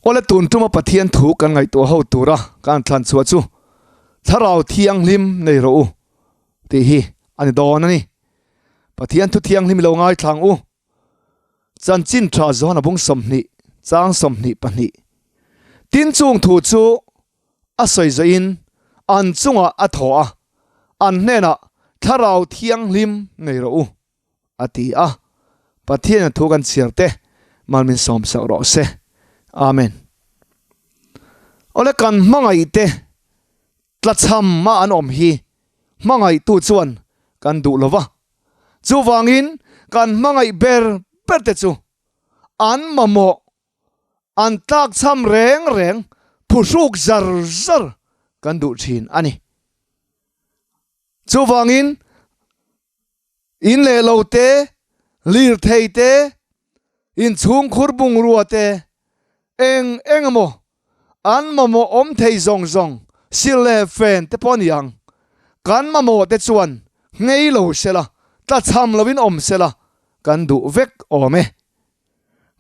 Awle tun tuma Pathian thu kan ngaihtuah ho tura kan thlan chhuah chu Thlarau Thianghlim nei rawh u tih hi a ni dawn a ni. Pathian thu thianghlim i lo ngaithlang u. Chanchin tha Johana bung 20 chang 22. Tin chung thu chu a sawi zawhin an chungah a thaw a, an hnenah Thlarau Thianghlim nei rawh u. A ti a, Pathian thu kan chhiar te mal min sawm sak rawh se. Amen. Awle kan hmangaih te tlachham a an awm hi hmangaihtu chuan kan duh lo va, chuvangin kan hmangaih ber ber te chu an mamawh an tlakchham reng reng phuhruk zar zar kan duh thin a ni. Chuvangin In leh lo te, lirthei te, inchhungkhur bungrua te, eng eng emaw an mamawh awm thei zawng zawng sil leh fen te pawh a ni ang. Kan mamawh te chuan nghei lo sela, tlachham loin awm sela kan duh vek awm e.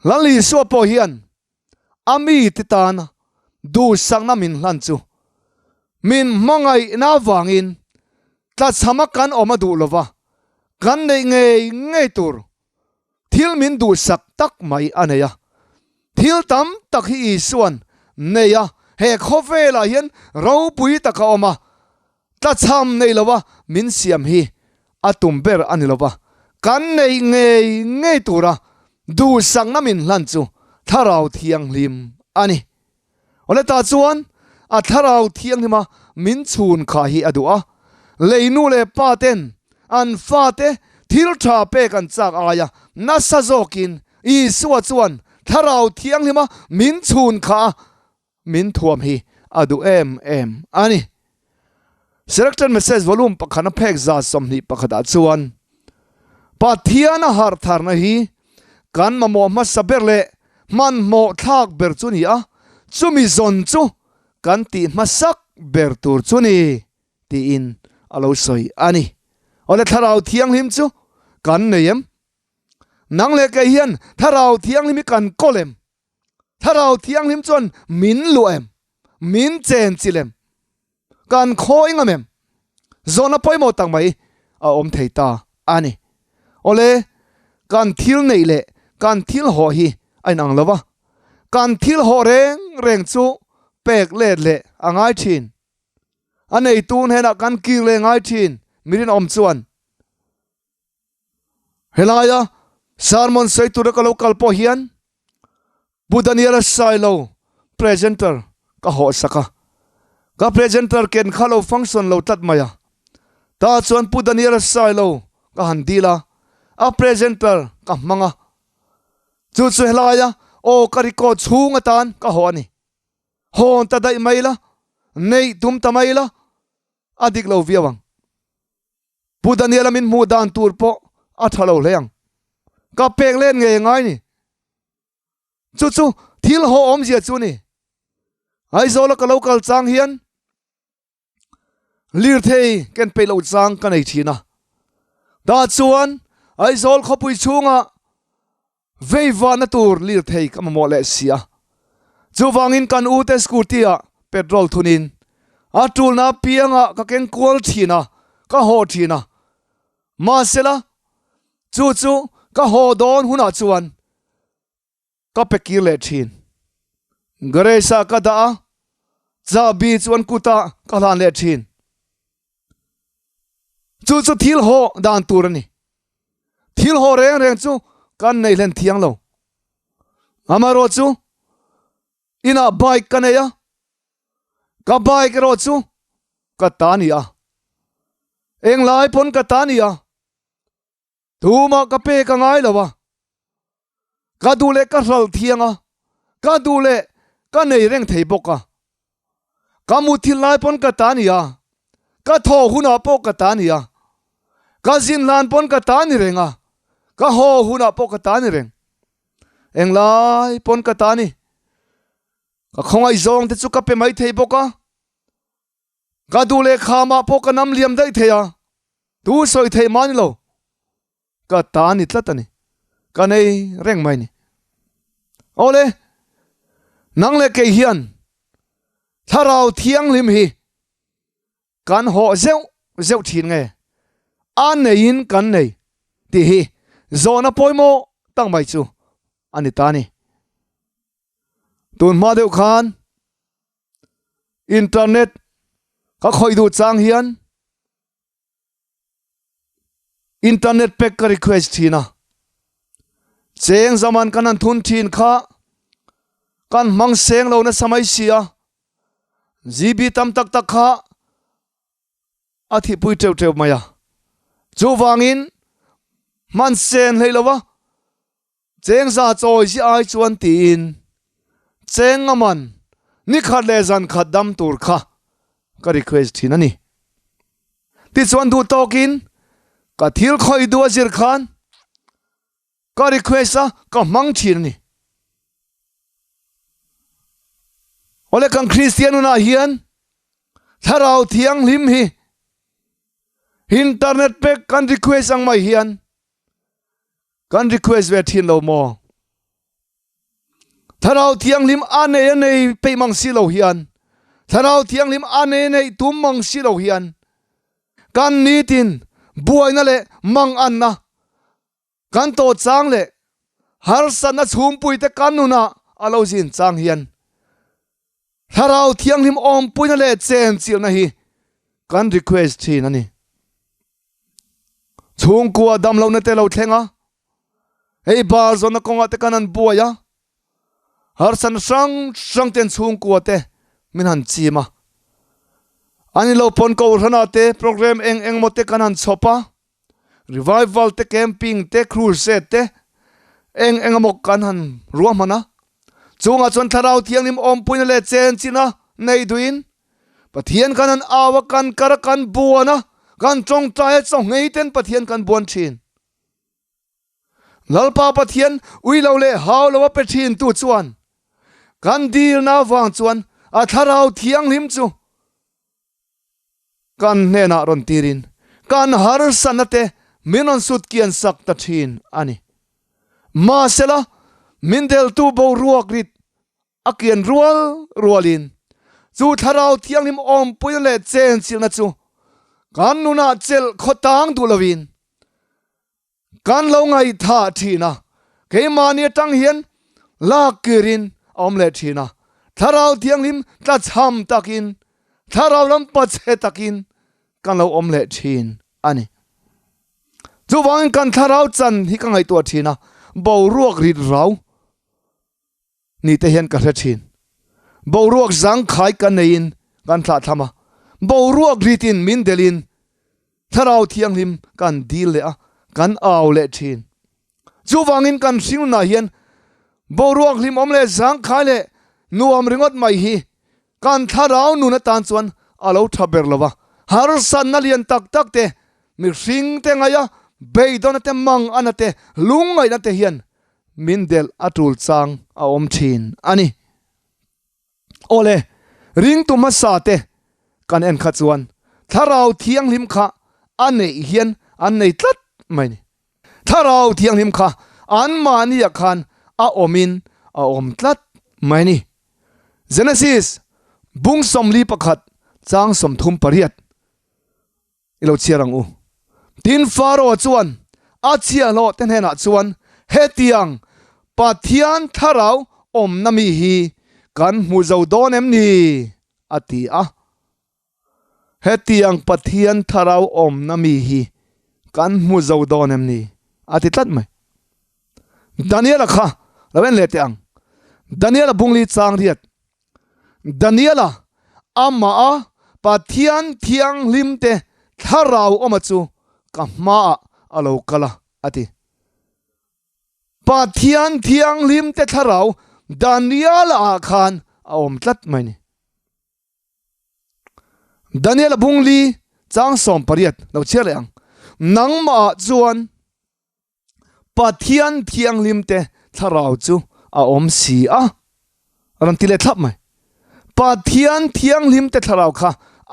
Lal Isua pawh hian a mite tana duhsakna min hlan chu min hmangaihna avangin tlachhama kan awm a duh lova, kan neih ngei ngei tur thil min duhsak tak mai a nei a. Thil tam tak hi Isua'n nei a, he khawvelah hian ropui taka awm a, tlachham nei lova min siam hi a tum ber a ni lova, kan neih ngei ngei tura duhsakna min hlan chu Thlarau Thianghlim a ni. Awle ta chuan a Thlarau Thianghlima min chhun kha hi a duh a, lei nu leh pa ten an fate thil tha pek an chak aia nasa zawkin Isua chuan Thlarau Thianghlima min chhun kha a Min thuam hi a duh em em a ni. Selected Message Volume pakhana phek 21 ah chuan Pathian a harh tharna hi kan mamawh hmasa ber leh hmanhmawh thlak ber chu ni a, chumi zawn chu kan tih hmasak ber tur chu ni tiin a lo sawi a ni. Awle Thlarau Thianghlim chu kan nei em? Nang leh kei hian Thlarau Thianghlim hi kan kawl em? Thlarau Thianghlim chuan min luah em? Min chen chilh em? Kan khawi ngam em? Zawhna pawimawh tak mai a awm thei ta a ni. Awle, kan thil neih leh kan thil hawh hi a inang lo va, kan thil hawh reng reng chu pek let leh a ngai thin. A neitu hnenah kan kir leh ngai thin, mi rinawm chuan. Helaia sermon sawi tura ka lo kal pawh hian Pu Daniel-a Sailo presenter ka hawh sak a. Ka presenter ken kha lo function lo tlat mai a. Tah chuan Pu Daniel-a Sailo ka han dil a, a presenter ka hmang a. Chu chu helaia aw ka record chhung atan ka hawh a ni. Hawn ta daih mai la, neih tum ta mai la, a dik lo viau ang. Pu Daniel-a min hmuh dan tur pawh a tha lo hle ang. Ka pek let ngei a ngai ni. Chu chu thil haw awmzia chu ni. Aizawl-a ka lo kal chang hian lirthei ken peih loh chang ka nei thin a. Tah chuan Aizawl khawpui chhungah veivahna tur lirthei ka mamawh leh si a. Chuvangin kan ute scooty-ah petrol thunin a tulna apiangah ka keng kual thin a, ka haw thin a. Mahsela, chu chu ka haw dawn hunah chuan ka pe kir leh thin. Garage-ah ka dah a, chahbi chuan kutah ka hlan leh thin. Chu chu thil haw dan tur a ni. Thil haw reng reng chu kan nei hlen thiang lo. Amaherawh chu inah bike ka nei a, ka bike erawh chu ka ta ni a. Englai pawn ka ta ni a. Tumah ka pek a ngai lo a, ka duh leh ka hral thiang a, ka duh leh ka nei reng thei bawk a. Ka muthilh lai pawn ka ta ni a, ka thaw hunah pawh ka ta ni a, ka zin hlan pawn ka ta ni reng a, ka haw hunah pawh ka ta ni reng. Englai pawn ka ta ni. Ka khawngaih zawng te chu ka pe mai thei bawk a. Ka duh leh khamah pawh ka nam liam daih thei a, tu sawi theih mah ni lo, ka ta ni tlat a ni, ka nei reng mai ni. Awle, Nang leh kei hian Thlarau Thianghlim hi kan hawh zeuh zeuh thin nge a neiin kan nei tih hi zawhna pawimawh tak mai chu a ni ta a ni. Tun hma deuh khan internet ka khawih duh chang hian Internet pack ka request thin a, cheng zaman kan han thun thin kha kan hmang seng lo nasa mai si a, GB tam tak tak kha a thihpui teuh teuh mai a, chuvangin hman sen hlei lo va, cheng za chawi zi ai chuan tiin cheng a man ni khat leh zan khat dam tur kha ka request thin a ni. Tichuan duh tawkin ka thil khawih duh a zir khan ka request a ka hmang thin a ni. Awle kan Kristian hunah hian Thlarau Thianghlim hi internet pek kan request ang mai hian kan request ve thin lo maw? Thlarau Thianghlim a nei a nei peih mang si lo hian, Thlarau Thianghlim a nei a neih tum mang si lo hian, kan nitin buaina leh manganna kan tawh chang leh harsatna chhungpuite kan nunah a lo zin chang hian Thlarau Thianghlim awmpuina leh chenchilhna hi kan request thin a ni. Chhungkua damlohna te lo thleng a, hei bar zawnna kawngah te kan han buai a, harsan hrang hrang ten chhungkua te min han chim a. Ani lo pawn kohhranah te program eng eng maw te kan han chhawp a, revival te camping te crusade te eng eng emaw kan han ruahman a. Chungah chuan Thlarau Thianghlim awmpuina leh chenchina nei duhin Pathian kan han au a, kan kar a, kan buan a, kan tawngtai a, chawngei ten Pathian kan buan thin. Lalpa Pathian ui lo leh hau lo a pe thin tu chuan kan dilna avang chuan a Thlarau Thianghlim chu kan hnenah rawn tirin kan harsatna te min rawn sut kian sak ta thin a ni. Mahsela, min deltu boruak rit a kian rual rualin chu Thlarau Thianghlim awmpuina leh chenchilhna chu kan nunah chelh khawtang duh lovin Kan lo ngaihthah thin a, keimahni atang hian lak kirin a awm leh thin a, Thlarau Thianghlim tlachham takin, Thlarau lam pachhe takin kan lo awm leh thin a ni. Chuvangin kan Thlarau chan hi ka ngaihtuah thin a, boruak rit rau ni te hian ka hre thin. Boruak zangkhai ka neiin kan thlah thlam a, boruak ritin min delhin Thlarau Thianghlim kan dil leh a, kan au leh thin. Chuvangin kan hringnunah hian boruak hlimawm leh zangkhai leh nuam ringawt mai hi kan thlarau nun atan chuan a lo tha ber lo va, harsatna lian tak tak te, mihring te ngaia beidawna te, mangana te, lungngaihna te hian Min delh a tul chang a awm thin a ni. Awle, ringtu hmasa te kan en kha chuan Thlarau Thianghlim kha a neih hian an nei tlat mai ni. Thlarau Thianghlim kha anmahniah khan a awmin a awm tlat mai ni. Genesis bung 41 chang 38. I lo chhiar ang u. Tin, Faro chuan a chhiahhlawh te hnenah chuan, Hetiang Pathian thlarau awmna mi hi kan hmu zo dawn em ni? a ti a. Hetiang Pathian thlarau awmna mi hi kan hmu zo dawn em ni? a ti tlat mai. Daniela kha lo en leh teh ang. Daniela bungli chang riat Daniela, amah a Pathian thianghlimte thlarau awma chu ka hmaah a lo kal a, a ti. Pathian thianghlimte thlarau Daniela-ah khan a awm tlat mai ni. Daniela bungli chang 18 lo chhiar leh ang. Nangmahah chuan Pathian thianghlimte thlarau chu a awm si a, a rawn ti leh thlap mai. Pathian thianghlimte thlarau kha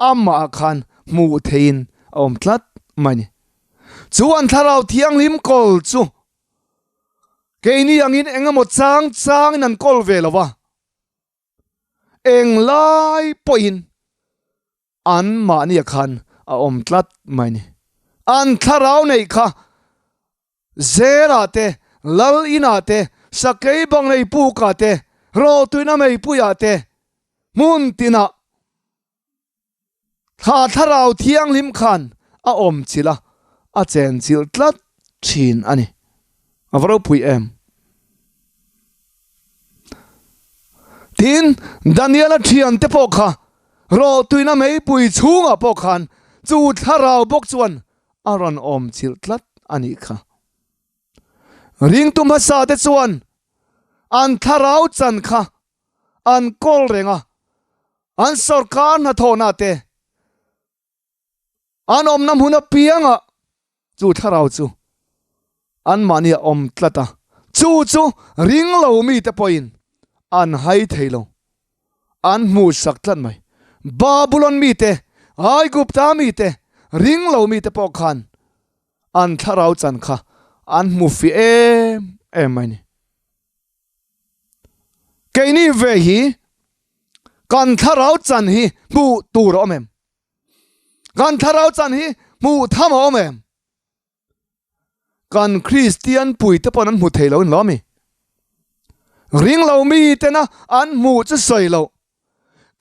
amahah khan hmuh theihin a awm tlat mai a ni. Chu an thlarau thianghlim kawl chu keini angin engemaw chang changin an kawl ve lo va. Englai pawhin an mahnia khan a awm tlat mai ni. An thlarau neih kha Zela te, Lal inah te, Sakei bang nei pukah te, Rawhtuina meipuiah te, hmun tinah thla thlarau thianghlim khan a awm chilh a, a chen chilh tlat thin a ni. A va ropui em? Tin, Daniela thiante pawh kha rawhtuina meipui chhungah pawh khan chu thlarau bawk chuan a rawn awm chilh tlat a nih kha. Ringtu hmasa te chuan an thlarau chan kha an kawl reng a, an sawrkar hnathawhna te an awmna hmun apiangah chu thlarau chu anmahni a awm tlat a, chu chu ring lo mite pawhin an hai thei lo, an hmuhsak tlat mai. Babulon mite, Aigupta mite, ring lo mite pawh khan an thlarau chan kha an hmu fih em em mai ni. Keini ve hi kan thlarau chan hi hmuh tur a awm em? Kan thlarau chan hi hmuh tham a awm em? Kan Kristian pui te pawn an hmu thei lo in lo ami? Ring lo mi tena an hmuh chu sawi loh.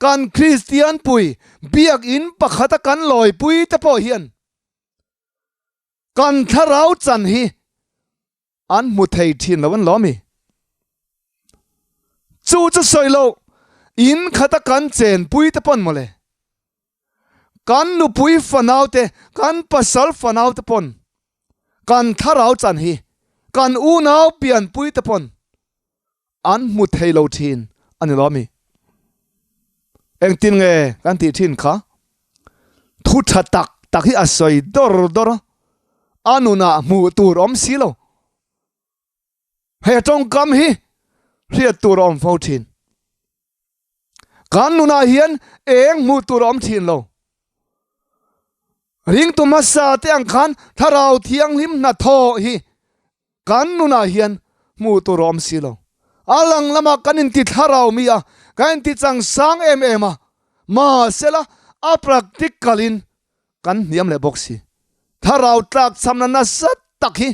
Kan Kristian pui biakinn pakhata kan lawipui te pawh hian kan thlarau chan hi An hmu thei thin lo an lo ami? Chu chu sawi loh, in khata kan chenpui te pawn mawle. Kan nupui fanau te, kan pasal fanau te pawn, kan thlarau chan hi, kan unau pianpui te pawn an hmu thei lo thin a ni lo ami? Engtin nge kan tih thin kha? Thu tha tak tak hi a sawi dawr dawr a, a nunah hmuh tur awm si lo. He tawngkam hi hriat tur a awm fo thin. Kan nunah hian eng hmuh tur a awm thin lo. Ringtu hmasa te ang khan Thlarau Thianghlim hnathawh hi kan nunah hian hmuh tur a awm si lo. A lang lamah kan inti thlarau mi a, kan inti chang sang em em a, mahsela a practical in kan hniam leh bawk si. Thlarau tlakchhamna nasa tak hi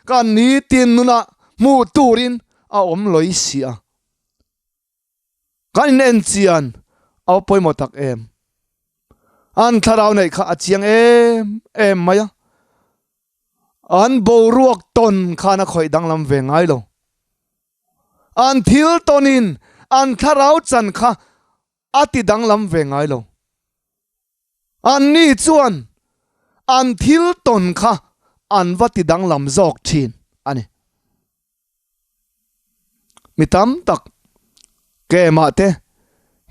kan nitin nunah hmuh turin a awm lawih si a. Kan in en chian a va pawimawh tak em. An thlarau neih kha a chiang em em mai a. An boruak tawn khan a khawih danglam ve ngai lo. An thil tawnin an thlarau chan kha a ti danglam ve ngai lo. Anni chuan an thil tawn kha an va ti danglam zawk thin a ni. Mi tam tak camp-ah te,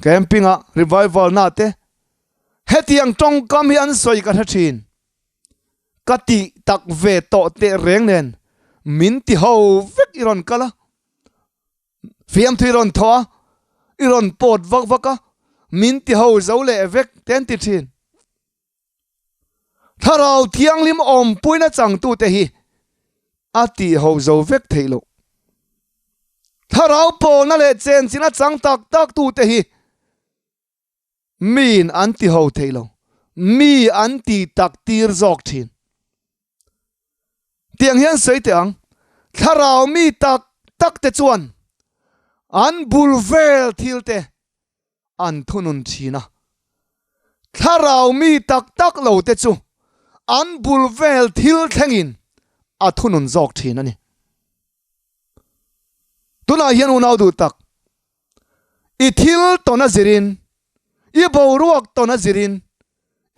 camping-ah, revival-naah te hetiang tawngkam hi an sawi ka hre thin. Ka tih tak ve tawh teh reng nen min ti ho vek i rawn kal a, fiamthu i rawn thaw a, i rawn pawt vak vak a, min ti ho zo leh vek te an ti thin. Thlarau Thianghlim awmpuina changtute hi a tih ho zo vek theih loh. Thlarau pawlna leh chenchina chang tak tak tute hi miin an ti ho theih lo, mi an ti tak tir zawk thin. Tiang hian sawi teh ang, thlarau mi tak tak te chuan an bul vel thil te an thunun thin a. Thlarau mi tak tak lo te chu an bul vel thil thlengin a thunun zawk thin a ni. Tunah hian unau duh tak, i thil tawn a zirin, i boruak tawn a zirin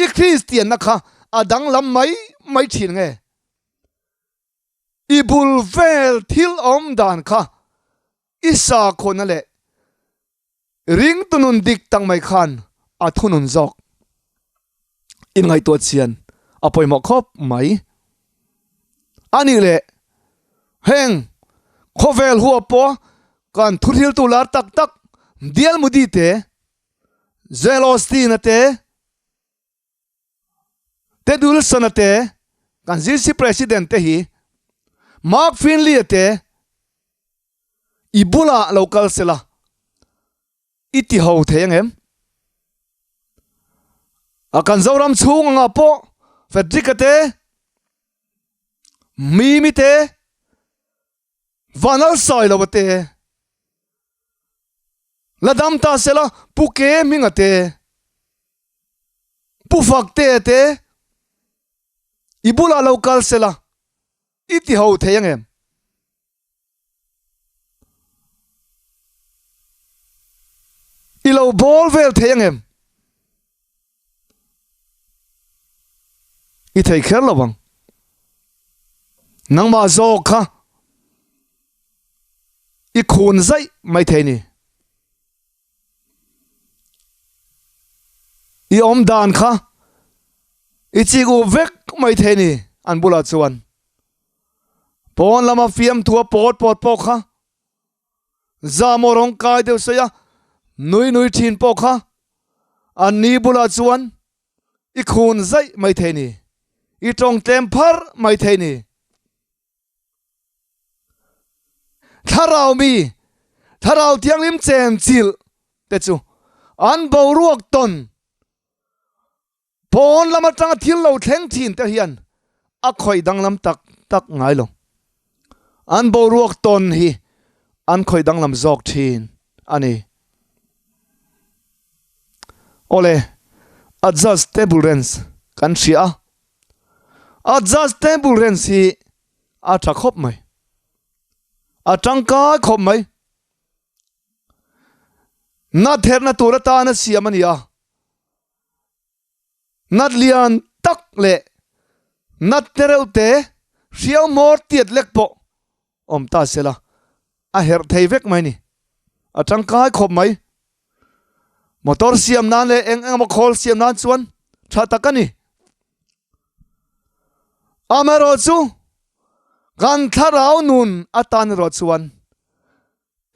i Kristianna kha a danglam mai mai thin nge? I bul vel thil awm dan kha i sakhawna leh ringtu nun dik tak mai khan a thunun zawk. Inngaihtuah chian a pawimawh khawp mai. A nih leh heng khawvel huap pawh kan thuhriltu lar tak tak Dial Mudi te, Joel Osteen-a te, Ted Wilson-a te, kan GC President te hi Mark Finley-a te i bulah lo kal sela. I ti ho thei ang em? A kan Zoram chhung anga pawh Frederick-a te, Mimi te, Vanalsailova te, la dam ta sela Pu Ke Hminga te, Pu Faktea te i bulah lo kal sela i ti ho thei ang em? I lo bawl vel thei ang em? I thei kher lo ang. Nangmah zawk kha i khun zaih mai thei ni. I awm dan kha i chik up vek mai thei ni an bulah chuan. Pawn lama fiamthu a pawt pawt pawh kha zamaw rawng kai deuh sawi a nui nui thin pawh kha an ni bulah chuan i khun zaih mai thei ni, i tawng tlem pharh mai thei ni. Thlarau mi, Thlarau Thianghlim chen chilh te chu an boruak tawn Pawn lam atanga thil lo thleng thin te hian a khawih danglam tak tak ngai lo. An boruak tawn hi an khawih danglam zawk thin a ni. Awle, adjustable range kan hria a. Adjustable range hi a tha khawp mai. A tangkai khawp mai. Nat herhna tur atana siam a ni a. Nat lian tak leh nat te reuh te hriau hmawr tiat lek pawh awm ta se la, a herh thei vek mai ni. A tangkai khawp mai. Motor siam nan leh eng eng emaw khawl siam nan chuan tha tak a ni. Amaherawhchu kan thlarau nun atan erawh chuan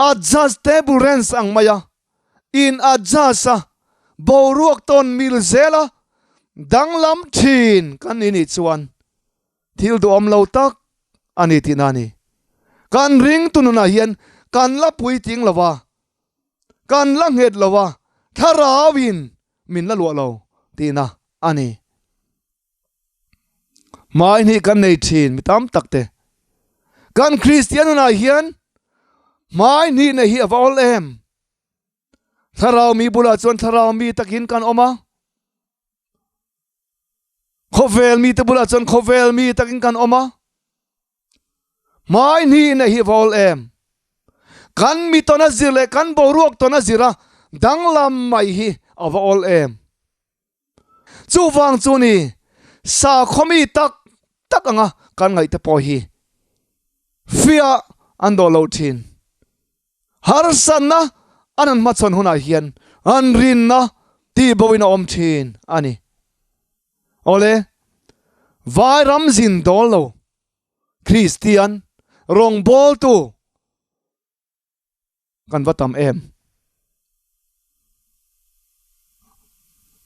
adjustable range ang mai a in adjust a, boruak tawn mil zel a, danglam thin kan ni nih chuan thil duhawm lo tak a ni tihna a ni. Kan ringtu nunah hian kan la puitling lo va, kan la nghet lo va, thlarauin min la luah lo tihna a ni. Hmai hnih kan nei thin mi tam tak te. Kan Kristian hunah hian hmai hnih nei hi a va awl em? Thlarau mi bulah chuan thlarau mi takin kan awm a. Khawvel mi te bulah chuan khawvel mi takin kan awm a. Hmai hnih nei hi a va awl em? Kan mi tawn a zir leh kan boruak tawn a zir a danglam mai hi a va awl em? Chuvang chu ni, sakhaw mi tak tak anga kan ngaihte pawh hi fiah an dawh lo thin. Harsatna an han hmachhawn hunah hian an rinna tihboin a awm thin a ni. Awle, vai ram zin dawl lo Kristian rawngbawltu Kan va tam em.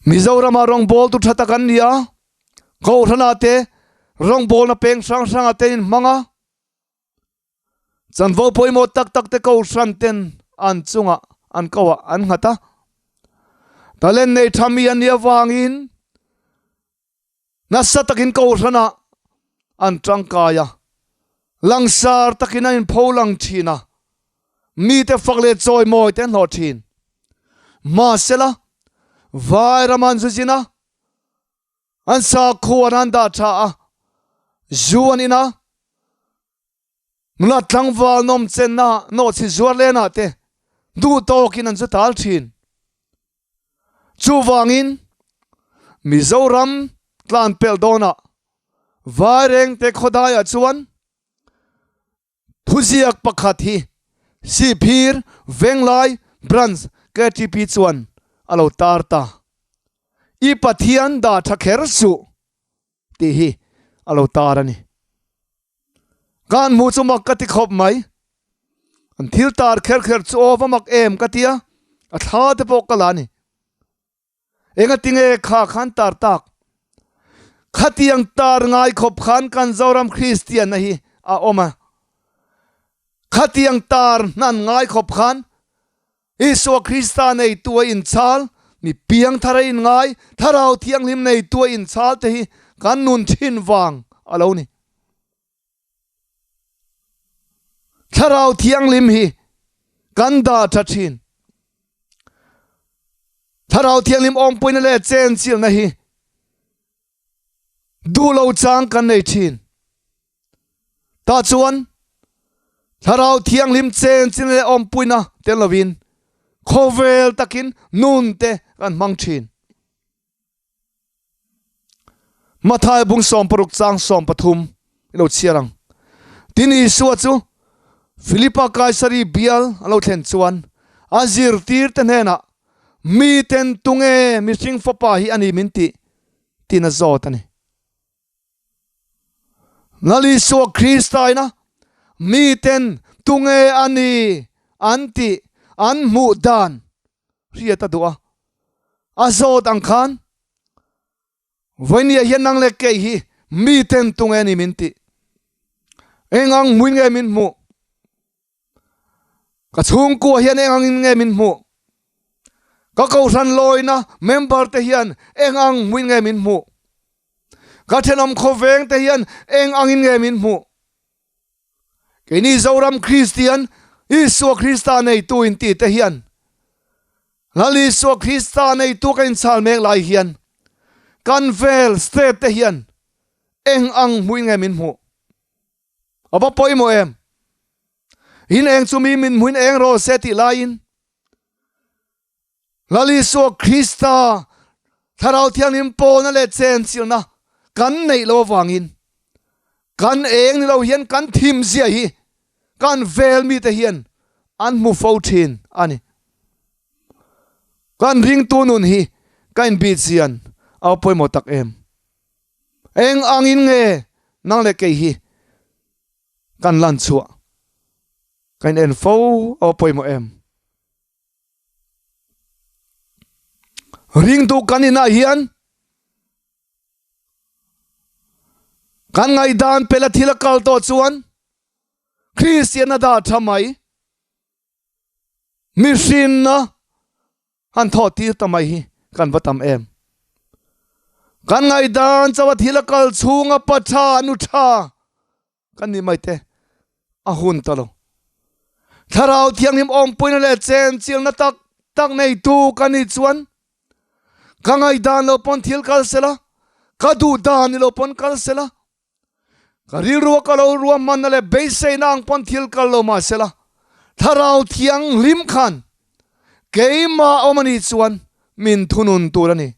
Mizorama rawngbawltu tha tak an ni a, Kohhrana te rawngbawlna peng hrang hranga te in hmang a, chanvo pawimawh tak tak te Kohhran ten an chungah an koah an nghat a, talent nei tha mi an nih avangin Nasa takin Kohhranah an tangkai a, langsar takin an inpho lang thin a, mite fak leh chawimawi te an hlawh thin. Mahsela, vai rama an zu zin a, an sakhuan an dah tha a, zu an in a, nula tlangval nawmchenna nawhchi zuar lenah te duh tawkin an zu tal thin. Chuvangin Mizoram tlan pelh dawnah Vairengte khawdaiah chuan thuziak pakhat hi Sihphir Venglai Branch ktp chuan a lo tar ta. I Pathian dah tha kher suh tih hi a lo tar a ni. Kan hmuh chu mak ka ti khawp mai. An thil tar kher kher chu aw va mak em ka tia, a thla te pawh ka la a ni. Engatinge kha khan tar tak? Khatiang tar ngai khawp khan kan Zoram Kristianna hi a awm a. Khatiang tar hnan ngai khawp khan. Isua Krista neitu a inchhal, mi piangthar a inngai, Thlarau Thianghlim neitu a inchhal te hi kan nun thin vang a lo ni. Thlarau Thianghlim hi kan dah tha thin. Thlarau Thianghlim awmpuina leh chenchilhna hi duh lo chang kan nei thin. Tah chuan Thlarau Thianghlim chenchilhna leh awmpuina tel lovin khawvel takin nun te kan hmang thin. Mathai bung 60 chang 13 i lo chhiar ang. Tin Isua chu Philipa Kaisari bial a lo thlen chuan a zirtirte hnenah, Miten tunge mihring fapa hi a ni min tih? tiin a zawt a ni. Lal Isua Krista ina miten tunge a ni an tih an hmuh dan hriat a duh a, a zawt ang khan vawinia hian nang leh kei hi miten tunge a ni min tih? Eng ang hmuin nge min hmuh? Ka chhungkua hian eng angin nge min hmuh? Ka kohhran lawina member te hian eng ang hmuin nge min hmuh? Ka thenawm khawveng te hian eng angin nge min hmuh? Keini Zoram Kristian, Isua Krista neitu inti te hian Lal Isua Krista neitu ka inchhal mek lai hian kan vel state te hian eng ang hmuin nge min hmuh? A va pawimawh em? In eng chu mi min hmuin eng rawh se tih laiin Lal Isua Krista Thlarau Thianghlim pawlna leh chenchilhna kan neih loh avangin kan eng ni lo hian kan thim zia hi kan vel mite hian an hmu fo thin a ni. Kan ringtu nun hi ka inbih chian a va pawimawh tak em? Eng angin nge nang leh kei hi kan lan chhuah? Ka in en fo a va pawimawh em? Ringtu kan inah hian kan ngaihdan pela thil a kal tawh chuan Kristian a dah tha mai. Mihrinna han thawh tir ta mai hi kan va tam em. Kan ngaihdan chauh a thil a kal chhunga pa tha nu tha kan nih mai te a hun ta lo. Thlarau Thianghlim awmpuina leh chenchilna tak tak neitu ka nih chuan ka ngaihdan lo pawn thil kal sela, ka duh dan ni lo pawn kal sela, Ka rilrua ka lo ruahmanna leh beiseina ang pawn thil kal lo mahsela, Thlarau Thianghlim khan keimah awm a nih chuan min thunun tur a ni.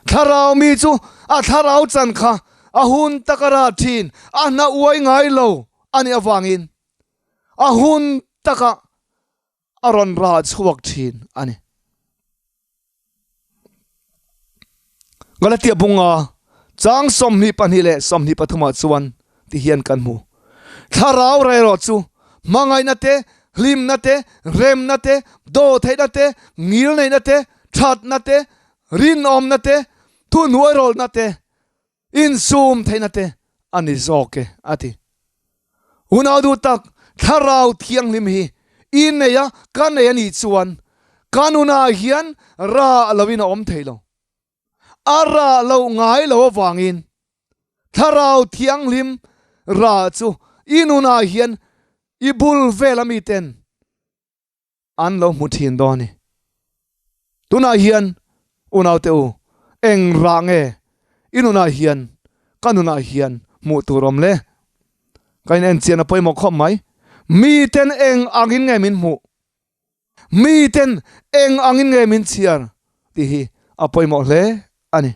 Thlarau mi chu a thlarau chan kha a hun taka rah thin, a hna uai ngai lo a nih avangin a hun takah a rawn rah chhuak thin a ni. Galatia bunga chang 22 leh 23 ah chuan ti hian kan hmu. Thlarau erawh chu hmangaihna te, hlimna te, remna te, dawhtheihna te, ngilneihna te, thatna te, rinawmna te, thuhnuairawlna te, Insum theihna te a ni zawk e, a ti. Unau duh tak, Thlarau Thianghlim hi i nei a, ka nei a nih chuan ka nunah hian rah loin a awm thei lo. A rah loh ngai lo avangin Thlarau Thianghlim rah chu i nunah hian i bul vel a miten an lo hmu thin dawn a ni. Tunah hian unaute u, eng rah nge i nunah hian, ka nunah hian hmuh tur awm le? Ka in enchian a pawimawh khawp mai. Miten eng angin nge min hmuh? Miten eng angin nge min chhiar? tih hi a pawimawh hle a ni.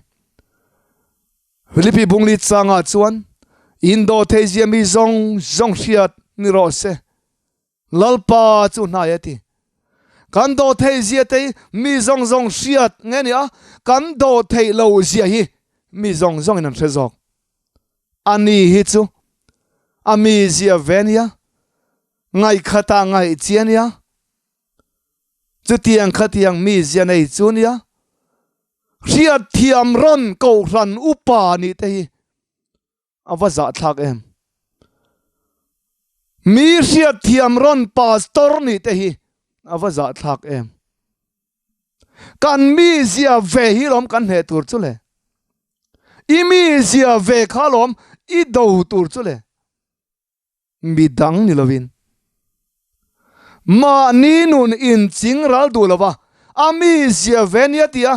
Philippi Bungli changah chuan, Indawhtheihzia mi zawng zawng hriat ni rawh se. Lalpa chu hnai a ti. Kan dawh theih zia te hi mi zawng zawng hriat nge ni a, kan dawh theih lo zia hi mi zawng zawngin an hre zawk. A ni hi chu a mi zia ve nia, ngaihkhatah ngaih chi a nia, chutiang khatiang mi zia nei chu nia, hriatthiam rawn kohhran upa nih te hi A va zahthlak em? Mi hriatthiam rawn pastor nih te hi a va zahthlak em. Kan mizia ve hi lawm kan hneh tur chu le. I mizia ve kha lawm i do tur chu le. Mi dang ni lovin. Mahni nun inching ral duh lova a mizia ve nia tia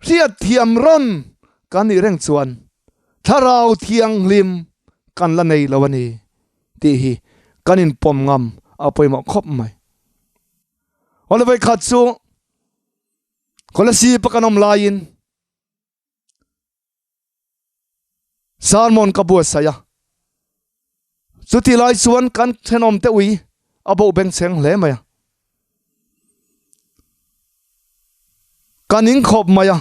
hriatthiam rawn kan nih reng chuan Thlarau Thianghlim kan la nei lo a ni tih hi kan inpawm ngam a pawimawh khawp mai. Awle khat chu Kolasib a kan awm laiin Sermon ka buatsaih a, chuti lai chuan kan thenawm te ui a boh bengchheng hle mai a. Ka ning khawp mai a,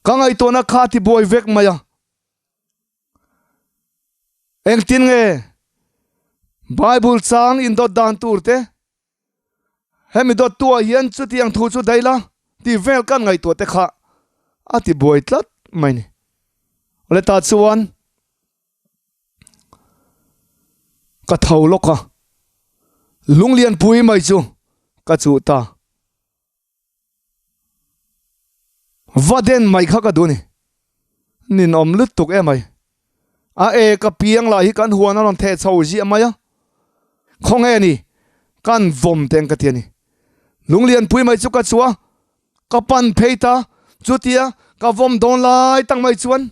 ka ngaihtuahna kha a ti buai vek mai a. Engtin nge Bible chang indawt dan tur te Hemi dawttuah hian chutiang thu chu daih la tih vel kan ngaihtuah te kha a ti buai tlat mai ni. Awle ta chuan ka tho lawk a, lunglianpui mai chu ka chuh ta. Va den mai kha ka duh a ni. Ninawm lutuk em mai. A e ka piang lah hi kan huan a rawn theh chho ziah mai a. Khawnge ni kan vawm teng ka ti a ni. Lunglianpui mai chu ka chu a, ka pan phei ta. Chutia ka vawm dawn lai tak mai chuan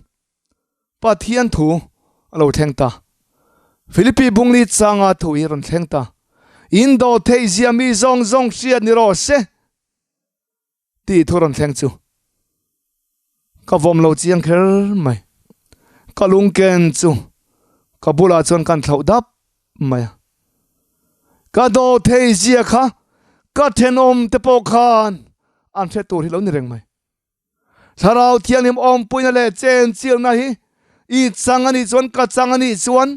Pathian thu a lo thleng ta. Philippi bungli changa thu hi a rawn thleng ta. In do theih zia mi zawng zawng hriat ni rawh se tih thu rawn thleng chu ka vawm lo chiang kher mai. Ka lungken chu ka bulah chuan kan thlauh dap mai a. Ka do theih zia kha ka thenawm te pawh khan an hre tur hi lo ni reng mai. Thlarau Thianghlim awmpuina leh chenchilna hi i chang a nih chuan, ka chang a nih chuan,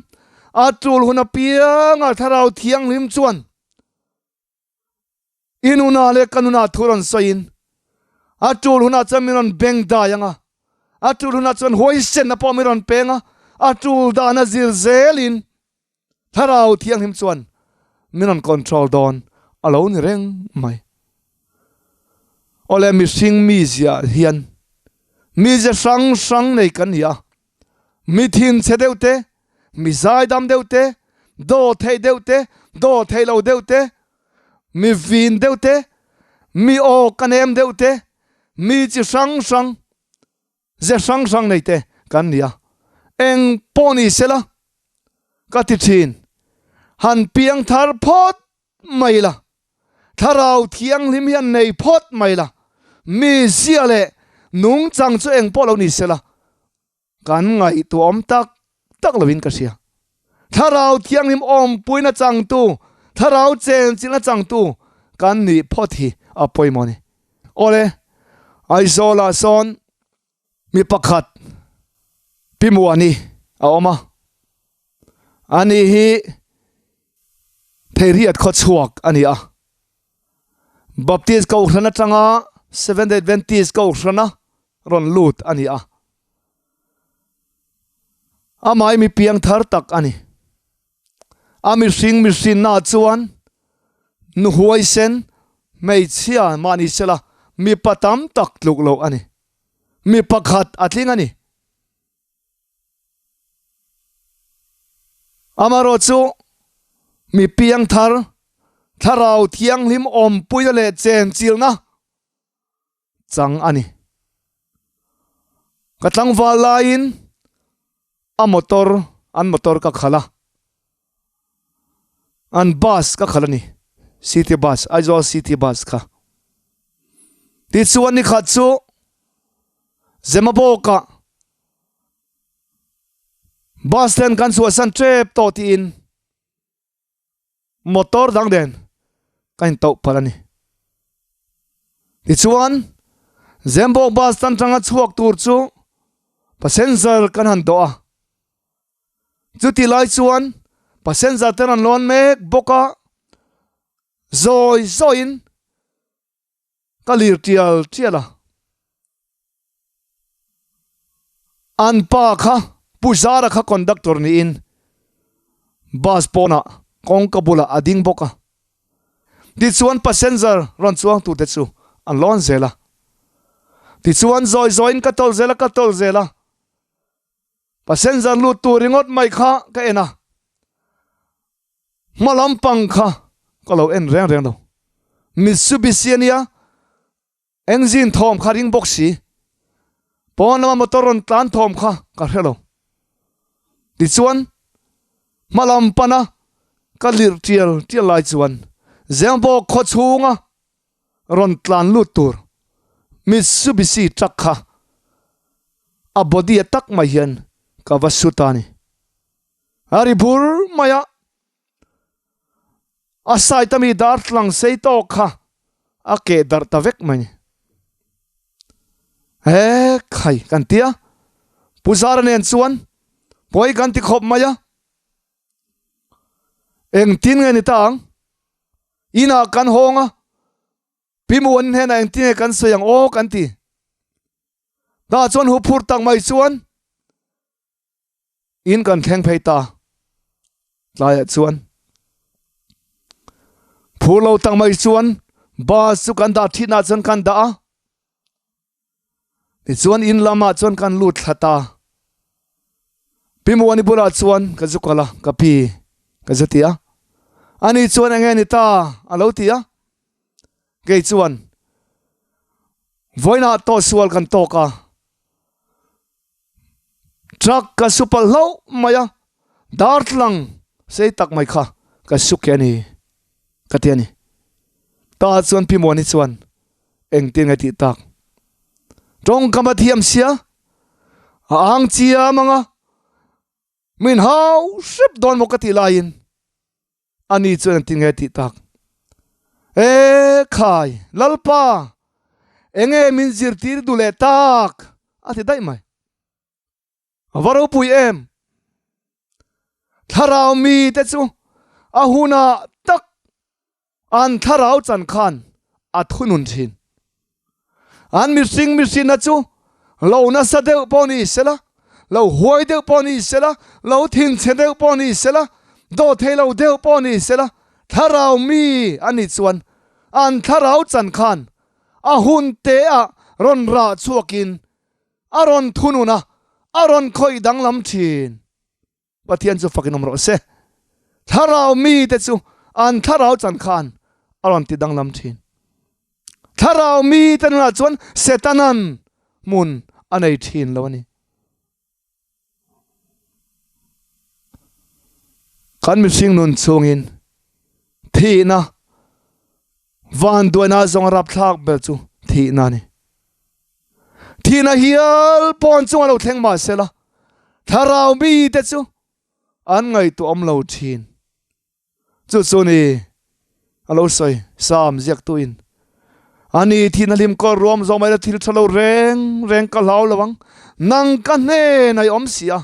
a tul hun apianga Thlarau Thianghlim chuan i nunah leh ka nunah thu rawn sawiin, a tul hunah chuan min rawn beng dai ang a, a tul hunah chuan huaisenna pawh min rawn peng a, a tul dana zir zelin Thlarau Thianghlim chuan min rawn control dawn a lo ni reng mai. Awle mihring mizia hian mizia hrang hrang nei kan ni a, mi thinchhe deuh te, mi zaidam deuh te, daw theih deuh te, daw theih lo deuh te, mi vin deuh te, mi aw ka nem deuh te, mi chi hrang hrang Ze hrang hrang nei te kan ni a, eng pawh ni sela ka ti thin, han piang thar phawt mai la, thlarau thianghlim hian nei phawt mai la, mi zia leh nungchang chu eng pawh lo ni sela kan ngaihtuahawm tak tak lovin ka hria. Thlarau Thianghlim awmpuina changtu, Thlarau chenchilhna changtu kan nih phawt hi a pawimawh a ni. Awle, Aizawlah sawn mi pakhat Pi Muani a awm a, ani hi Theiriat khawchhuak a ni a. Baptist Kohhran atanga Seventh-day Adventist Kohhrana rawn lut a ni a. Amah hi mi piang thar tak a ni. A mihring mihrinna chuan nu huaisen hmeichhia mah ni sela mipa tam tak tluk loh a ni. Mi pakhat a tling a ni. Amaherawh chu mi piang thar thlarau thianghlim awmpuina leh chenchilna chang a ni. Ka tlangval laiin a motor an motor ka khalh a, an bus ka khalh a ni, city bus Aizawl city bus kha. Tichuan nikhat chu Zemabawkah bus stand kan chhuahsan tep tawh tiin motor dang nen ka intoh palh a ni. Tichuan, Zembawk bus stand atanga chhuak tur chu passenger kan han dawh a. Chuti lai chuan passenger te rawn lawn mek bawk a, zawi zawiin ka lir tial tial a. An pa kha Pu Zara kha conductor niin bus pawnah kawngka bulah a ding bawk a. Tichuan passenger rawn chuang turte chu an lawn zel a. Tichuan zawi zawiin ka tawlh zel a, ka tawlh zel a. Passenger lut tur ringawt mai kha ka en a. Hma lampang kha ka lo en reng reng lo. Mitsubishi a nia, engine thawm kha ring bawk si. Pawn lama motor rawn tlan thawm kha ka hre lo. Tichuan, hma lam pana ka lirh tial tial lai chuan Zembawk khaw chhunga rawn tlan lut tur Mitsubishi truck kha a body a tak mai hian ka va su ta a ni. A ri bur mai a, a side ami darthlalang sei tawk kha a keh darh ta vek mai ni. He khai kan ti a, Pu Zara nen chuan pawi kan ti khawp mai a, engtin nge ni ta ang? Inah kan hawng a, Pi Muan hnenah engtin nge kan sawi ang aw kan ti. Tah chuan huphur tak mai chuan In kan thleng phei ta. Tlaiah chuan phur lo tak mai chuan bus chu kan dah thin ah chuan kan dah a. Tichuan in lamah chuan kan lut thla ta. Pi Muani bulah chuan ka zu kal a, ka pi ka zu ti a. Ani chuan enge ni ta a lo ti a. Kei chuan vawiinah tawhsual kan tawk a. Truck ka su palh hlauh mai a, darthlalang sei tak mai kha ka su ke a ni ka ti a ni. Tah chuan Pi Muani chuan engtin nge tih tak? Tawngkam a thiam sia, a ang chiam ang a, min hau hrep dawn maw ka tih laiin Ani chuan engtin nge tih tak? E khai, Lalpa, enge min zirtir duh leh tak? a ti daih mai. A va ropui em! Thlarau mite chu a hunah tak an thlarau chan khan a thunun thin. An mihring mihrinna chu lo nasa deuh pawh ni sela, lo huai deuh pawh ni sela, lo thinchhe deuh pawh ni sela, dawhthei lo deuh pawh ni sela, thlarau mi a nih chuan an thlarau chan khan a hun te ah rawn rah chhuakin a rawn thunun a, a rawn khawih danglam thin. Pathian chu fakin awm rawh se. Thlarau mite chu an thlarau chan khan a rawn ti danglam thin. Thlarau mite nunah chuan Setanan hmun a nei thin lo a ni. Kan mihring nun chungin thihna vanduaina zawng a rapthlak ber chu thihna a ni. Thihna hial pawn chunga lo thleng mah sela, thlarau mite chu an ngaihtuah awm lo thin. Chu chu ni a lo sawi Sam ziaktuin, Ani thihna hlim kawr ruam zawng mai la thil tha lo reng reng ka hlau lo ang, nang ka hnenah i awm si a,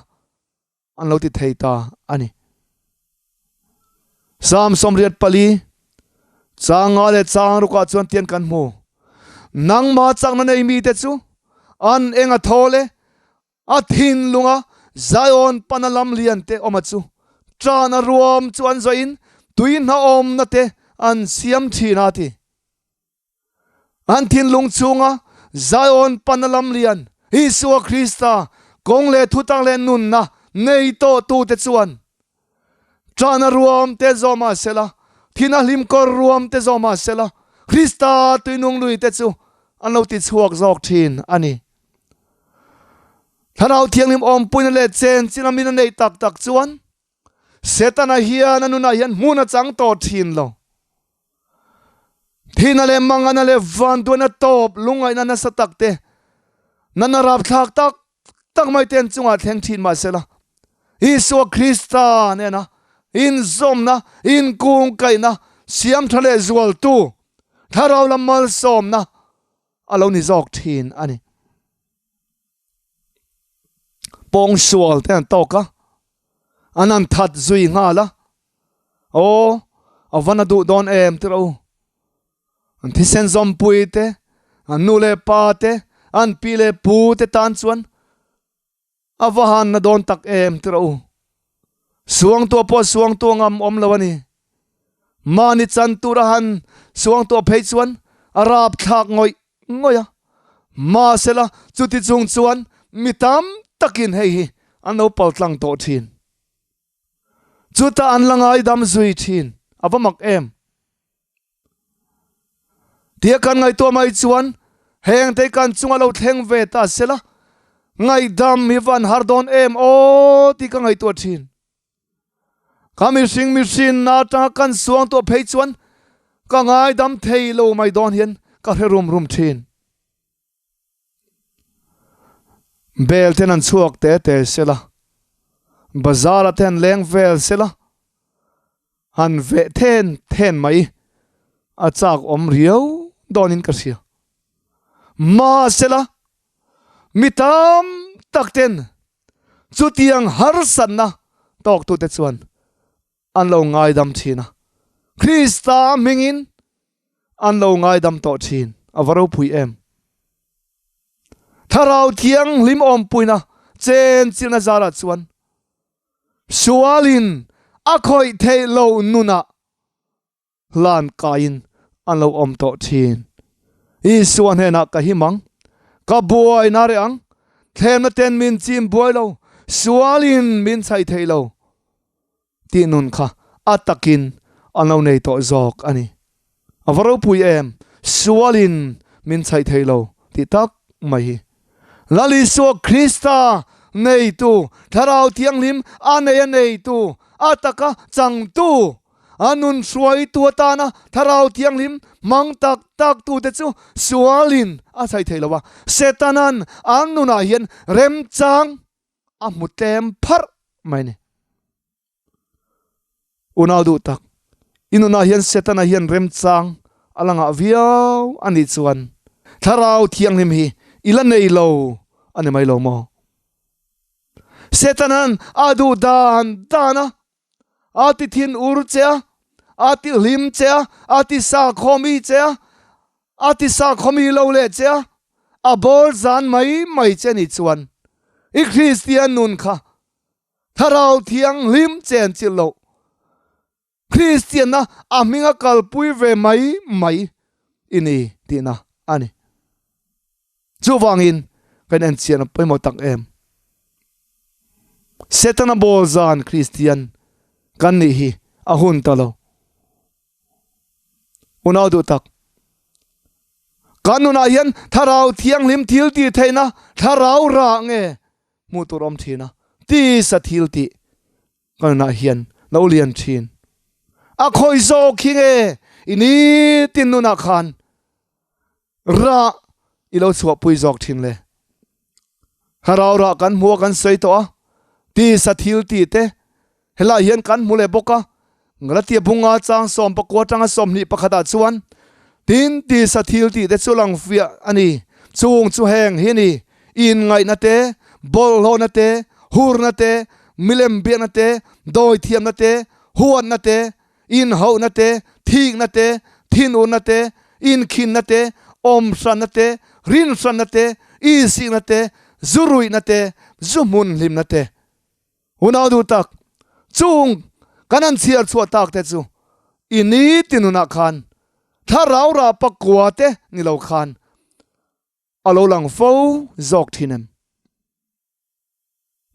an lo ti thei ta a ni. Psalm 84 changa leh chang rukah chuan tian kan hmu. Nangma chakna nei mite chu an eng a thawl e, a thinlunga Zion pana lam lian te awm a chu tan a ruam chu an zawhin tui hnawmna te an siam thin a ti. An thinlung chhunga Zion pana lam lian Isua Krista kawng leh thutak leh nunna nei tawhtute chuan ṭahna ruam te zawh mah sela, thina hlim kawr ruam te zawh mah sela, Krista tuinung lui te chu an lo ti chhuak zawk ṭhin a ni. Thlarau Thianghlim awmpuina leh chen chin a min a neih tak tak chuan Setana hian a nunah hian hmun a chang tawh ṭhin lo. Thihna leh mangana leh vanduaina tawp lungngaihna nasa tak te, natna rapthlak tak tak mai te an chungah thleng thin mahsela, Isua Krista nena inzawmna, inkungkaihna, siamtha leh zualtu, thlarau lam malsawmna a lo ni zawk thin a ni. Pawngsual te an tawk a, an han that zui nghal a, Aw, a van a duh dawn em tirh u. An thisen zawmpui te, an nu leh pa te, an pi leh pu te tan chuan a va han na dawn tak em tirh u. Suangtuah pawh suangtuah ngam awm lo a ni. Mahni chan tur a han suang tawh phei chuan a rapthlak ngawih ngawih a. Mahsela chuti chung chuan mi tam takin hei hi an lo paltlang tawh thin. Chutah an la ngaidam zui thin. A va mak em? Tia kan ngaihtuah mai chuan heng te kan chunga lo thleng ve ta sela ngaihdam hi van har dawn em aw tih ka ngaihtuah thin. Ka mihring mihrinna atanga kan suang tawh phei chuan ka ngaidam thei lo mai dawn hian ka hre rum rum thin. Bel ten an chhuak te te sela, bazar ah te han leng vel sela, han veh then then mai a chak awm riau dawnin ka hria. Mahsela mi tam tak ten chutiang harsatna tawktute chuan an lo ngaidam thin a, Krista hmingin an lo ngaidam tawh thin. A va ropui em! Thlarau Thianghlim awmpuina chen chilhna zarah chuan sualin a khawih theih loh nunah hlan kaiin an lo awm tawh thin. Isua hnenah ka him ang, ka buaina reh ang, thlemna ten min chim buai lo, sualin min chhaih thei lo tih nun kha a takin an lo nei tawh zawk a ni. A va ropui em, sualin min chhaih thei lo tih tak mai hi. Lal Isua Krista neitu, Thlarau Thianghlim a nei a neitu, a taka changtu, A nun hruaitu atana Thlarau Thianghlim hmang tak tak tute chu sualin a chhai thei lo a, Setanan an nunah hian remchang a hmu tlem pharh mai a ni. Unau duh tak, i nunah hian Setana hian remchang a la ngah viau a nih chuan Thlarau Thianghlim hi i la nei lo a ni mai lo maw? Setanan a duh dan dan a A ti thin ur che a, a ti hlim che a, a ti sakhawmi che a, a ti sakhawmi lo leh che a, a bawl zan mai mai che ni chuan i Kristian nun kha Thlarau Thianghlim chen chilh loh Kristianna a hminga kalpui ve mai mai i ni tihna a ni. Chuvangin kan enchian a pawimawh tak em? Setana bawl zan Kristian kan nih hi a hun ta lo. Unau duh tak, kan nunah hian Thlarau Thianghlim thil tih theihna Thlarau rah nge hmuh tur awm thin a, tisa thil tih kan nunah hian lo lian thin. A khawi zawk hi nge i nitin nunah khan Rah i lo chhuahpui zawk thin le. Thlarau rah kan hmu a kan sawi tawh a, tisa thil tih te helaiah hian kan hmu leh bawk a, Galatia bunga chang 14 atanga 21 ah chuan tin tisa thil tih te chu lang fiah a ni, chung chu heng hi a ni, inngaihna te, bawlhhlawhna te, hurna te, milem biakna te, dawithiamna te, huatna te, inhauhna te, thikna te, thinurna te, inkhinna te, awmhranna te, rinhranna te, isikna te, zu ruihna te, zu hmun hlimna te. Unau duh tak, chung kan han chhiar chhuah tak te chu i nitin hunah khan thlarau rah pakua te ni lo khan a lo lang fo zawk thin em?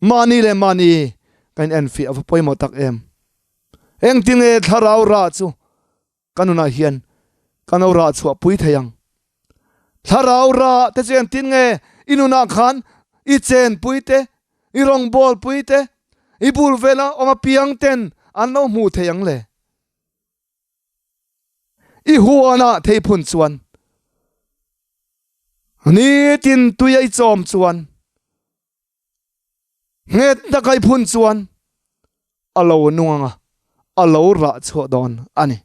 Mahni leh mahni kan enfiah a va pawimawh tak em. Engtin nge thlarau rah chu ka nunah hian ka no rah chhuah pui thei ang? Thlarau rah te chu engtin nge i nunah khan i chenpui te, i rawngbawlpui te, i bul vela awm apiang ten an lo hmuh thei ang le? I huanah theiphun chuan nitin tui a i chawm chuan Nghet taka i phun chuan a lo nung ang a, a lo rah chhuah dawn a ni.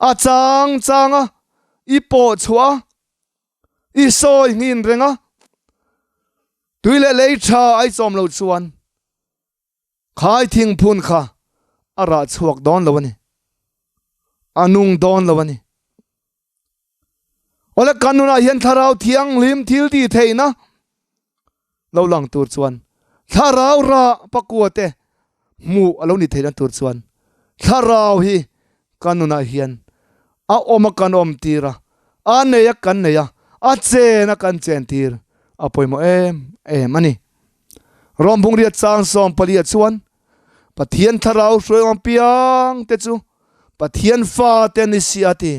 A chang chang a, i pawh chhuah a, i sawi nghin reng a, tui leh lei tha a i chawm lo chuan khai thing phun kha a rah chhuak dawn lo a ni, a nung dawn lo a ni. Awle kan nunah hian Thlarau Thianghlim thil tih theihna lo lang tur chuan Thlarau rah pakua te hmuh a lo ni theihna tur chuan Thlarau hi kan nunah hian a awm a kan awm tir a, a nei a kan nei a, a chen a kan chen tir a pawimawh em em a ni. Rom Bungriat chang 14 ah chuan Pathian thlarau hruai awm piang te chu Pathian fa te an ni si a ti.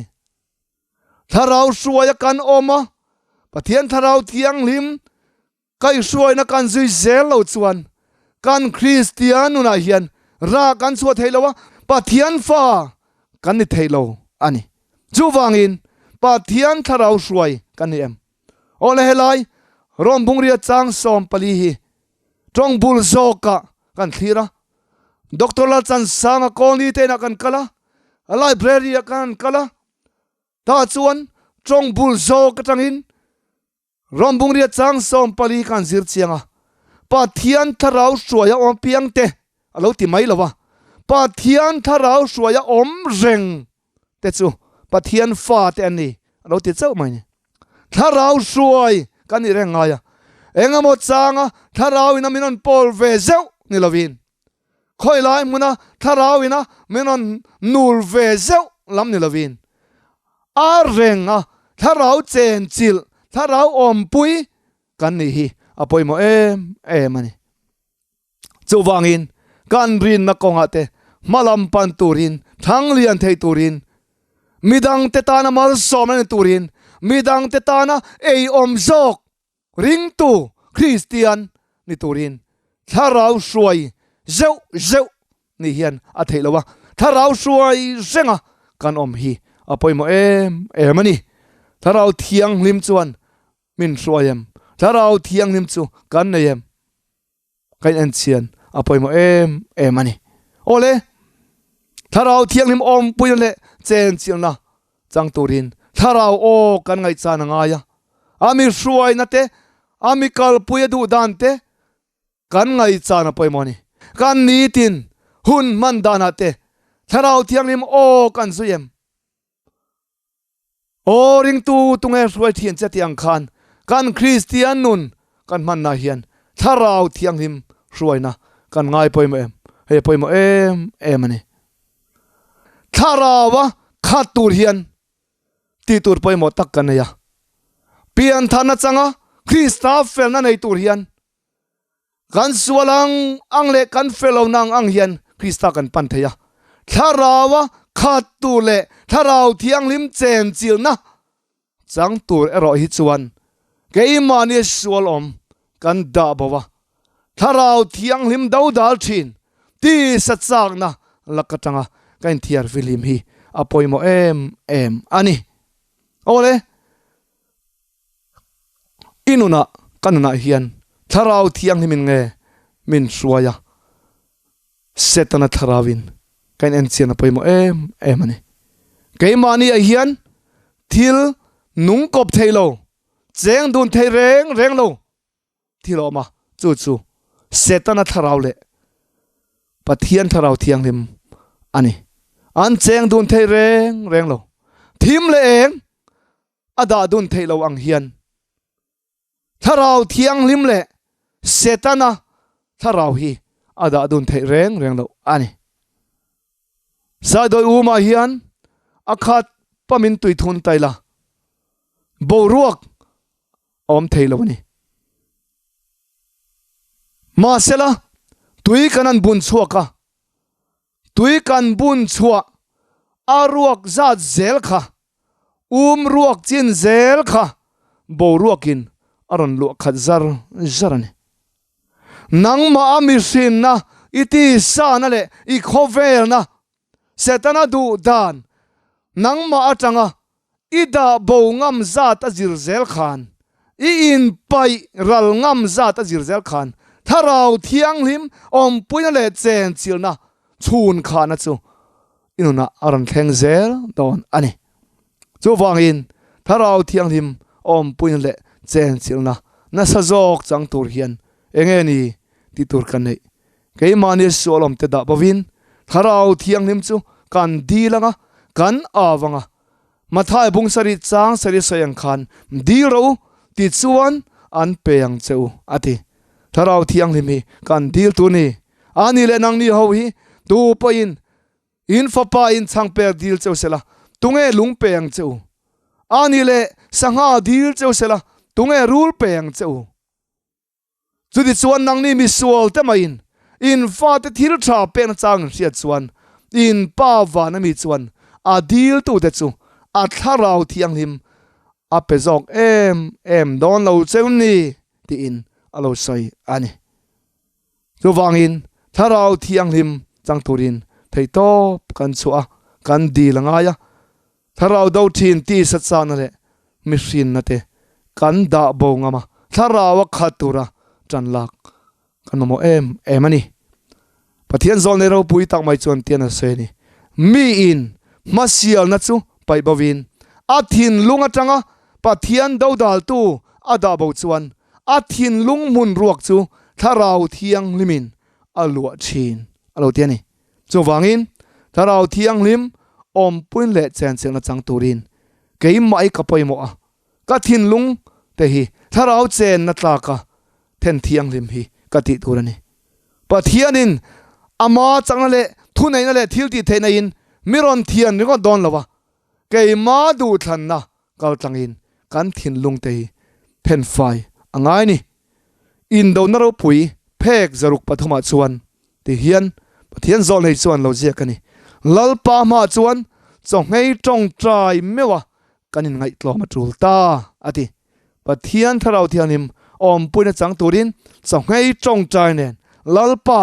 Thlarau hruai a kan awm a, Pathian thlarau thianghlim Kaihhruaina kan zui zel lo chuan kan Kristian nunah hian rah kan chhuah thei lo a, Pathian fa kan ni thei lo a ni. Chuvangin Pathian thlarau hruai kan ni em? Aw le helai Rom Bungria chang 14 hi tawng bul zawkah kan thlir a, Doctor Lalchansanga Colony te inah kan kal a, Library ah kan kal a, tah chuan tawng bul zawk atangin Ram Bungria chang 14 khan zir chiang a, Pathian thlarau hruaia awm piang te a lo ti mai lo a, Pathian thlarau hruaia awm reng te chu Pathian fa te an ni a lo ti chauh mai ni. Thlarau hruai kan nih reng ngai a, engemaw changa thlarau ina min rawn pawl ve zeuh ni lovin, khawi lai hmuna thlarau ina min rawn nul ve zeuh lam ni lovin, a reng a thlarau chenchilh, thlarau awmpui kan nih hi a pawimawh em em a ni. Chuvangin kan rinna kawngah te hmalam pan turin, thang lian thei turin, midangte tana malsawmna ni turin, midangte tana eiawm zawk Ringtu Kristian ni turin thlarau hruai zeuh zeuh nih hian a theih lo a, thlarau hruai renga kan awm hi a pawimawh em em a ni. Thlarau Thianghlim chuan min hruai em? Thlarau Thianghlim chu kan nei em? Ka in enchian a pawimawh em em a ni. Awle, Thlarau Thianghlim awmpuina leh chenchilhna chang turin Thlarau aw kan ngaihchan a ngai a. A mi hruaina te, a mi kalpui a duh dan te kan ngaihchan a pawimawh a ni. Kan nitin hun hman danah te Thlarau Thianghlim aw kan zui em? Aw ringtu tunge hruai thian che tih ang khan kan Kristian nun kan hmanna hian Thlarau Thianghlim hruaina kan ngai pawimawh em? Hei a pawimawh em em a ni. Thlaraua khat tur hian tih tur pawimawh tak kan nei a. Piantharna changa Krista felna nei tur hian Kan sual ang ang leh kan fel lo nang ang hian Krista kan pan thei a. Thlaraua khat tur leh Thlarau Thianghlim chenchilhna chang tur erawh hi chuan keimahni sual awm kan dah bo a. Thlarau Thianghlim dodal thin tisa chakna lak atanga ka inthiar fihlim hi a pawimawh em em a ni. Awle. I nunah, ka nunah hian Thlarau Thianghlimin nge min hruai a, Setana thlarauin ka inenchian a pawimawh em em a ni. Keimahniah hian thil nung kawp thei lo, cheng dun thei reng reng lo thil a awm a, chu chu Setana thlarau leh Pathian Thlarau Thianghlim a ni. An cheng dun thei reng reng lo. Thim leh eng a dah dun theih lo ang hian Thlarau Thianghlim leh Setana thlarau hi a dah dun theih reng reng lo a ni. Saidawi umah hian a khat pamin tui thun tai la, boruak a awm thei lo a ni. Mahsela, tui kan an bun chhuak a, tui kan bun chhuah a ruak zat zel kha, um ruak chin zel kha boruakin a rawn luah khat zar zar a ni. Nangmah a mihrinna, i tisana leh i khawvelna Setana duh dan nangmah atanga i dah bo ngam zat a zir zel khan, i inpaih ral ngam zat a zir zel khan Thlarau Thianghlim awmpuina leh chenchilhna chhun khahna chu i nunah a rawn thleng zel dawn a ni. Chuvangin Thlarau Thianghlim awmpuina leh chenchilhna nasa zawk chang tur hian enge ni tih tur ka neih Keimahni sualawmte dah bovin Thlarau Thianghlim chu kan dil anga, kan av anga. Mathai bung sarih chang sarih sawi ang khan dil rawh u ti chuan an pe ang che u, a ti. Thlarau Thianghlim hi kan dil tur ni. Ani leh nangni ho hi tu pawhin. In fapa in changper dil cheu sela, tunge lung pe ang che u? Ani leh sangha dil cheu sela, tunge rul pe ang che u? Chutichuan nangni misual te maiin in fate thil tha pekna chang in hriat chuan in pa van ami chuan a diltute chu a thlarau thianghlim a pe zawk em em dawn lo cheu ni tiin a lo sawi a ni. Chuvangin thlarau thianghlim chang turin theihtawp kan chhuah a, kan dil a ngai a. Thlarau do thin tisa chahna leh mihrinna te kan dah bo ngam a, thlarau a khat tura tan lak kan mamawh em em a ni. Pathian zawlnei ropui tak mai chuan tian a sawi a ni, Miin hmasialna chu paih bovin a thinlung atanga Pathian dodaltu a dah bo chuan a thinlung hmun ruak chu Thlarau Thianghlimin a luah thin a lo ti a ni. Chuvangin, Thlarau Thianghlim awmpuin leh chenchilhna chang turin keimah hi ka pawimawh a, ka thinlung te hi Thlarau chenna tlaka then thianghlim hi ka tih tur a ni. Pathianin ama chakna leh thuneihna leh thiltih theihna in mi rawn thian ringawt dawn lo a, keima duhthlanna kaltlangin kan thinlung te hi thenfai a ngai ni. Indona ropui phek zaruk pathumah chuan Ti hian Pathian zawlnei chuan lo ziak a ni. Lalpa hmaah chuan chawhngei tawngtai meuh a kan inngaihtlawm a tul ta, a ti. Pathian Thlarau Thianghlim awmpuina chang turin chawhngei tawngtai nen Lalpa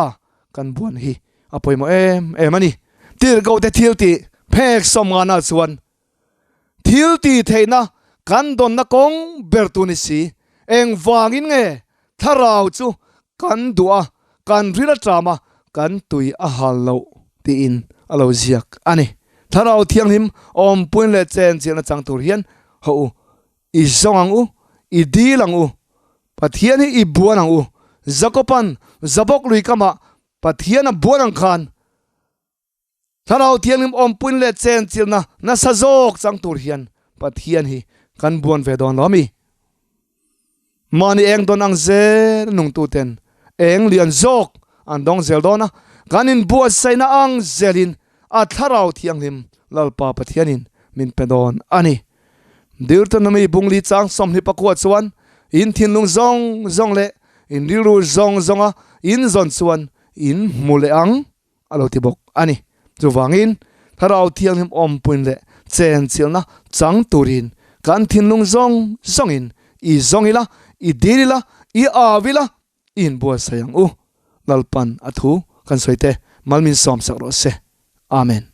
kan buan hi a pawimawh em em a ni. Tirhkohte thil tih phek sawmngana chuan Thil tih theihna kan dawnna kawng ber tu ni si, engvangin nge thlarau chu kan duh a, kan ril a ṭam a, kan tui a hal loh tiin a lo ziak a ni. Thlarau Thianghlim awmpuin leh chenchilhna chang tur hian haw u, i zawng ang u, i dil ang u, Pathian hi i buan ang u. Jakoban Jabok lui kamah Pathian a buan ang khan Thlarau Thianghlim awmpuin leh chenchilhna nasa zawk chang tur hian Pathian hi kan buan ve dawn lo a mi? Mahni eng dawn ang zel nungtuten eng lian zawk an dawng zel dawn a, kan inbuatsaihna ang zelin a Thlarau Thianghlim Lalpa Pathianin min pe dawn a ni. Deuteronomy bungli chang 24 chuan in thinlung zawng zawng leh in rilru zawng zawnga in zawn chuan in hmu leh ang. a lo ti bawk a ni. Chuvangin, Thlarau Thianghlim awmpuin leh chenchilhna chang turin kan thinlung zawng zawngin i zawng ila, i dil ila, i au ila, i inbuatsaih ang u. Lalpan a thu kan sawi te, mal min sawmsak rawh se. Amen.